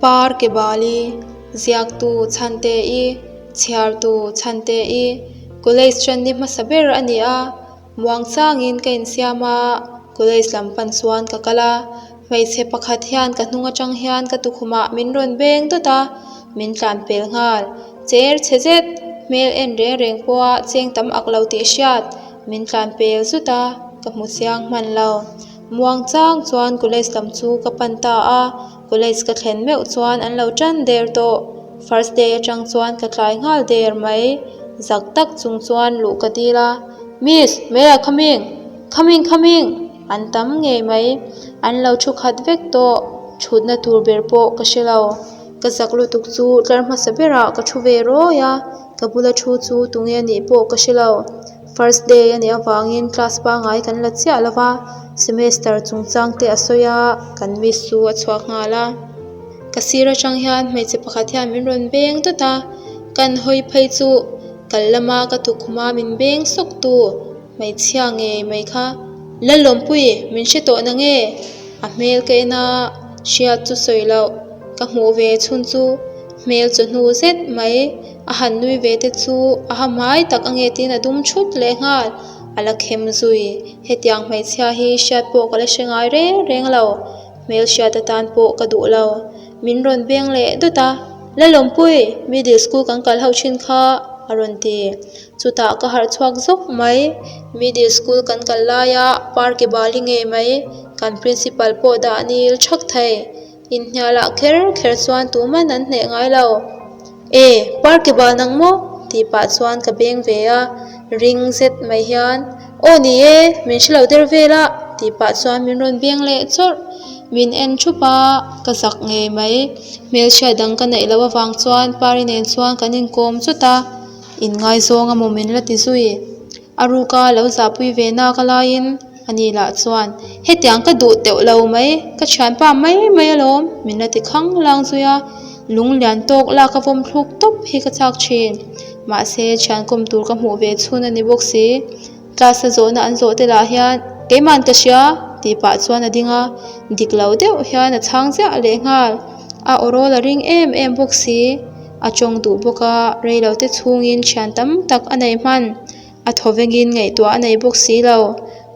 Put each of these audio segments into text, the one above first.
Par ke bali, ziaktu Chhante-i, chhiartu Chhante-i, College ṭan ni hmasa ber a ni a, muangchangin ka insiam a, College lam pan chuan ka kal a, hmeichhe pakhat hian ka hnung aṭang hian ka tukhumah min rawn beng dawt a, min tlan pel nghal. Cher chhe zet, hmel en reng reng pawha cheng tam ak lo tih hriat, min tlan pel zut a, ka hmu chiang hman lo. Muangchang chuan college lam chu ka pan ta a, college ka thlen meuh chuan an lo tan der tawh. First day atang chuan ka tlai nghal der mai. Zak tak chung chuan luh ka dil a, Miss, may I coming? Coming, coming! An tam ngei mai. An lo thu khat vek tawh. Thutna tur ber pawh ka hre lo. Ka zak lutuk chu tlar hmasa berah ka thu ve rawi a, ka bula thu chu tunge a nih pawh ka hre lo. First day a nih avangin class pangngai kan la chiah lo va, semester chungchang te a sawi a, kan miss chu a chhuak nghal a. Ka sir atang hian hmeichhe pakhat hian min rawn beng dawt a, kan hawi phei chu kal lama ka tukhuma min beng sawk tu hmeichhia ngei mai kha Lalawmpui min hre tawh na nge? A hmel ka en a, hriat chu sawi loh ka hmuh ve chhun chu hmel chawhnu zet mai. A han nui ve te chu a ha hmai tak a nge tiin a dum thut leh nghal. A la khem zui. Hetiang hmeichhia hi hriat pawh ka la hre ngai reng reng lo. Hmel hriat atan pawh ka duh lo. Min rawn beng leh dawt a, Lalawmpui, middle school kan kal ho thin kha a rawn ti. Chutah ka harh chhuak zawk mai. Middle school kan kal laia park i bali ngei mai. Kan principal pawh dah nil thak thei. Inhnialah kher kher chuan tuman an hneh ngai lo. E, park i bal nang maw? tih pah chuan ka beng ve a, ring zet mai hian, Aw ni e, min hre lo der vel a, tih pah chuan min rawn beng leh chawrh. Min en thup a, ka zak ngei mai. Hmelchhia dang ka neih loh avang chuan Pari nen chuan kan inkawm chawt a, inngaizawng amaw min la ti zui. A ruka lo zahpui ve nak a laiin ani lah chuan, Hetiang ka duh teuh lo mai, ka thianpa mai mai alawm, min la ti khang lang zui a, lung lian tawk lak a vawm thluk tawp hi ka chak thin. Mahse, thian kawm tur ka hmuh ve chhun a ni bawk si. Class a zawhna an zawh te lah hian, Keiman ka hria, tih pah chuan a ding a, dik lo deuh hian a chhang ziah lehnghal. A awrawl a ring em em bawk si. A tawng duh bawk a, reilote chhungin thian tam tak a nei hman. A thaw vengin ngaihtuah a nei bawk si lo.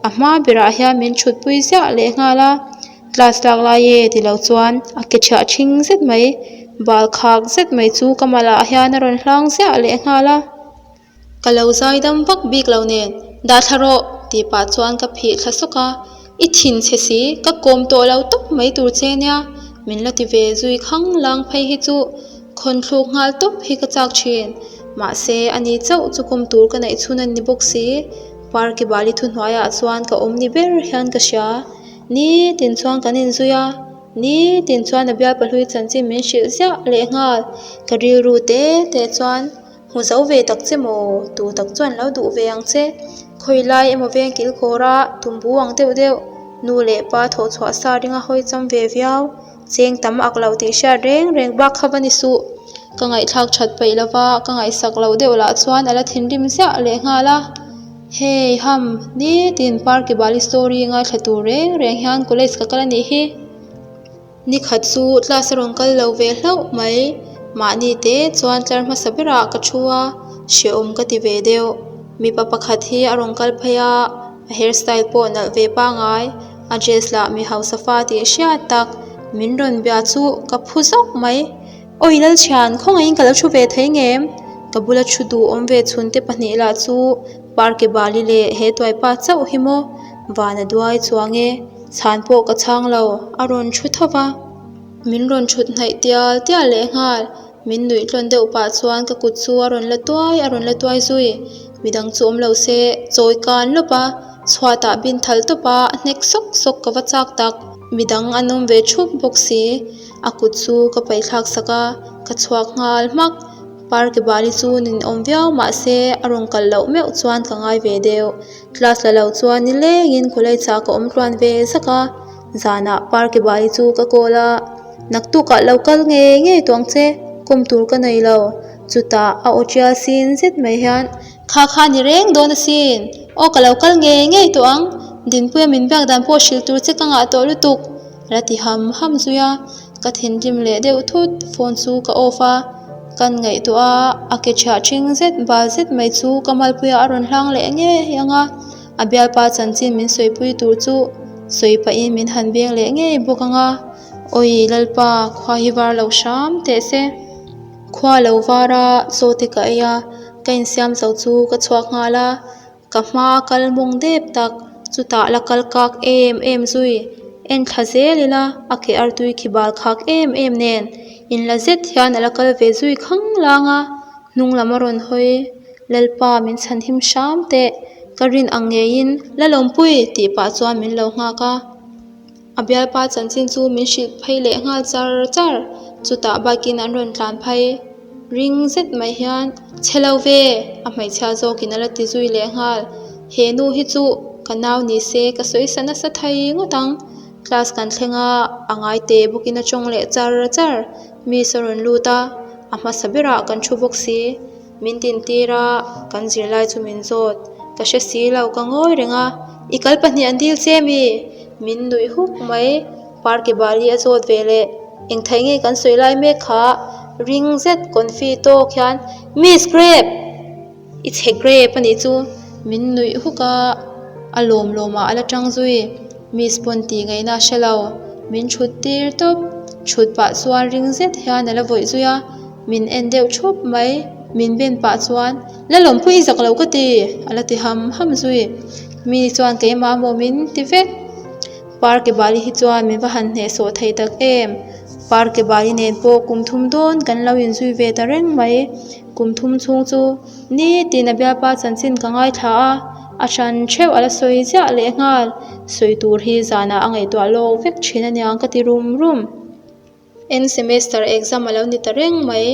A hma berah hian min thutpui ziah leh nghal a, class lak lai e ti lo chuan a ke thiah thing zet mai, bal khak zet mai chu ka malah hian a rawn hlang ziah leh nghal a. Ka lo zai dam vak bik lo nen, dah thla rawh tih pah chuan ka phih thla sawk a, I thin chhe si, ka kawm tawh lo tawp mai tur che nia, min la ti ve zui khang lang phei hi chu khawn thluk nghal tawp hi ka chak thin. Mahse, ani chauh chu kawm tur ka neih chhun a ni bawk si. Park-i bali thuhnuaiah chuan ka awm ni ber hian ka hria. Nitin chuan kan inzui a, nitin chuan a bial pahlui chanchin min hrilh ziah leh nghal. Ka rilru te te chuan. Hmu zo ve tak che maw? Tu tak chuan lo duh ve ang che. Khawi lai emaw veng kil kawra tumbu ang deuh deuh, nu leh pa thawh chhuah sa ringa hawi cham ve viau, cheng tam ak lo tih hriat reng reng bak kha va ni suh. Ka ngaihthlak that peih lova, ka ngaihsak loh deuh lah chuan a la thinrim ziah leh nghal a. Hei ham, nitin Park-i Bali story ngaithla tur reng reng hian college ka kal a nih hi. Ni khat chu class a rawn kal lo ve hlauh mai. Mahni te chuan tlar hmasa berah ka thu a, hrehawm ka ti ve deuh. Mipa pakhat hi a rawn kal phei a, a hair style pawh nalh ve pangai. A dress lah mi hausa fa tih hriat tak. Min rawn bia chu ka phu zawk mai. Awi Lalchhian, khawngaihin ka lo thu ve thei ngem? Ka bula thu duh awm ve chhunte pahnih lah chu Parke Bali leh he tuaipa chauh hi maw? Van a duai chuang e. Chhan pawh ka chhang lo, a rawn thu tho va. Min rawn thut hnaih tial tial leh nghal. Min nuih tlawn deuh pah chuan ka kut chu a rawn la tuai, a rawn la tuai zui. Midang chu awm lo se, chawi kan lawp a, chhuatah bin thal tawp a, hnek sawk sawk ka va chak tak. Midang an awm ve thup bawk si. A kut chu ka paihthlak sak a, ka chhuak nghal hmak. Park bali chu nin awm viau mahse a rawn kal loh meuh chuan ka ngai ve deuh. Class la lo chuan nilengin college ah ka awm tluan ve zak a, zanah park bali chu ka call a, naktukah lo kal ngei ngei tuang che, kawm tur ka nei lo. Chutah a aw tial sin zet mai hian, Kha kha ni reng dawn asin, aw ka lo kal ngei ngei tawh ang, Dinpuia min biak dan pawh hrilh tur che ka ngah tawh lutuk, a la ti ham ham zui a. Ka thinrim leh deuh thut, phone chu ka off a, kan ngaihtuah a, a ke ṭhiah ṭhing zet bal zet mai chu ka malpuiah a rawn hlang leh ngei ang a, a bialpa chanchin min sawipui tur chu sawi pahin min han beng leh ngei bawk ang a, Awi Lalpa khua hi var lo hram teh se. Khua lo var a, chaw te ka ei a, ka insiam zo chu ka chhuak nghal a. Ka hma kal mawng dep tak, chutah la kal kak em em zui. En thla zel ila, a ke artui khi bal khak em em nen inla zet hian a la kal ve zui khang lang a, hnung lam a rawn hawi. Lalpa min chhan him hram teh, ka rin ang ngeiin la lawmpui tih pah chuan min lo nghak a. A bialpa chanchin chu min hrilh phei leh nghal char char, chutah bike in an rawn tlan phei. Ring zet mai hian, Chhe lo ve! a hmeichhia zawkin a la ti zui leh nghal. He nu hi chu ka nau ni se ka sawi sa nasa thei ngawt ang. Class kan thleng a, a ngai te bawkin a tawng leh char char. Miss a rawn lut a, a hmasa berah kan thu bawk si. Min dintir a, kan zirlai chu min zawt. Ka hre si lo, ka ngawi reng a. I kal pahnih an dil che mi? Min nuih huk mai. Parke Bali a zawt ve leh. Eng thei nge kan sawi lai mek kha? Ring zet confi tawk hian, Miss Grape! I chhe grape a nih chu. Min nuih huk a, a lawm lawmah a la tang zui. Miss pawn tih ngaihna a hre lo. Min thut tir tawp. Thut pah chuan ring zet hian a la vawih zui a. Min en deuh thup mai, min ben pah chuan, La lawmpui i zak lo ka ti! a la ti ham ham zui. Mi chuan keimah maw min ti vek. Parke Bali hi chuan min va han hnehsawh thei tak em! Parke Bali nen pawh kum thum dawn kan lo inzui ve ta reng mai. Kum thum chhung chu nitin a bialpa chanchin ka ngaithla a, a hran theuh a la sawi ziah lehnghal. Sawi tur hi zanah a ngaihtuah lawk vek thin aniang ka ti rum rum. End semester exam a lo ni ta reng mai.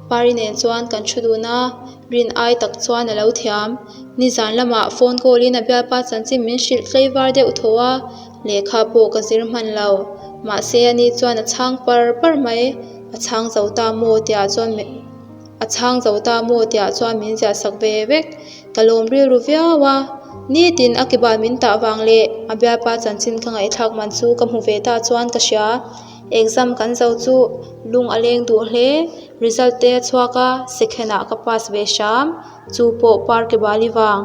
Pari nen chuan kan thu dun a, rin ai tak chuan a lo thiam. Nizan lamah phone call in a bialpa chanchin min hrilh tlei var deuh thaw a, lehkha pawh ka zir hman lo. Mahse ani chuan a chhang par par mai, a chhang zo ta maw tihah chuan a chhang zo ta maw tihah chuan min ziah sak ve vek. Ka lawm rilru viau a, nitin a kibal min tah vang leh a bialpa chanchin ka ngaihthlak man chu ka hmu ve ta chuan ka hria. Exam kan zo chu lung a leng duh hle, result te a chhuak a, second ah ka pass ve hram, chu pawh park e bali vang,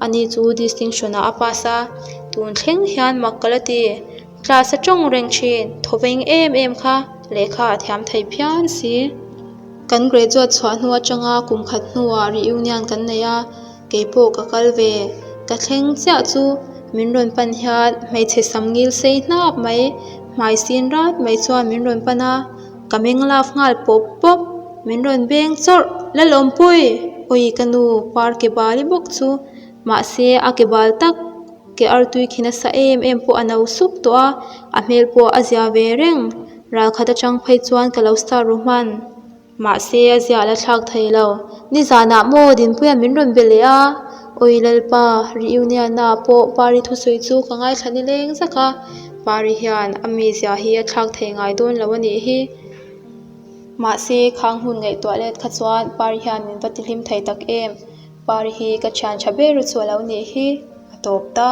ani chu distinction ah a pass a, tun thleng hian mak ka la ti, class a tawng reng thin, thawveng em em kha lehkha a thiam thei phian si. Kan graduate chhuah hnu atanga kum khat hnuah reunion kan nei a. Kei pawh ka kal ve. Ka thleng chiah chu min rawn pan hian hmeichhe sam ngil sei hnap mai, hmai sin rat mai chuan min rawn pan a, ka meng laf nghal pawp pawp, min rawn beng chawrh, Lalawmpui! Awi ka nu, par ke bali bawk chu, mahse a ke bal tak, ke artui khi nasa em em pawh a no sup tawh a, a hmel pawh a zia ve reng, ralkhat atang phei chuan ka lo star ru hman. Mahse a ziah la thlak thei lo. Nizanah maw Dinpuia min rawn be leh a, Awi Lalpa, reunion ah pawh Pari thusawi chu ka ngaithla ni leng zak a, Pari hian a mizia hi a thlak thei ngai dawn lo a nih hi. Mahse khang hun ngaihtuah let kha chuan Pari hian min va tihlim thei tak em, Pari hi ka thian tha ber chu a lo nih hi, a tawp ta.